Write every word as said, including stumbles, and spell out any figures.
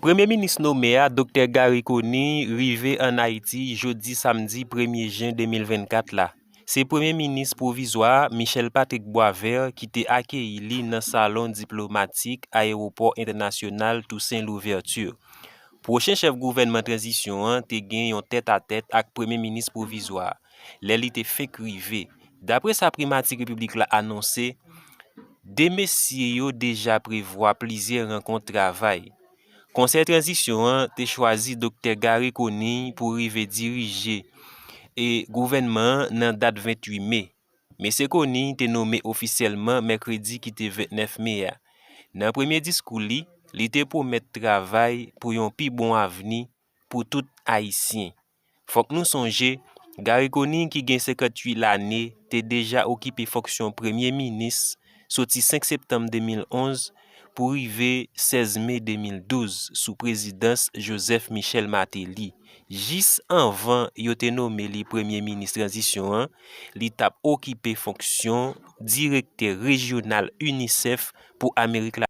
Premye minis nome a, Doktè Garry Conille, rive ann Ayiti jodi samdi premye jen de mil vennkat la. Se premye minis pwovizwa a, Michel Patrick Boisvert, ki te akeyi li nan salon diplomatik Ayewopò Entènasyonal Toussaint Louverture. Pwochen chèf gouvènman tranzisyon an te gen yon tètatèt ak premye minis pwovizwa a, lè li te fenk rive. Dapre sa Primati Repiblik la anonse, de mesye yo deja prevwa plizyè rankont travay. Konsèy tranzisyon an te chwazi Doktè Garry Conille pou rive dirije e gouvènman an nan dat venntuit me. Mesye Conille te nome ofisyèlman mèkredi ki te vennèf me a. Nan premye diskou li, li te pwomèt travay pou yon pi bon avni pou tout Ayisyen. Fòk nou sonje, Garry Conille ki gen senkantuit lane te deja okipe fonksyon premye minis soti senk septanm de mil onz pou rive sèz me de mil douz sou prezidans Joseph Michel Martelly. Jis anvan yo te nome li premye minis tranzisyon an, li t ap okipe fonksyon direktè rejyonal UNICEF pou Amerik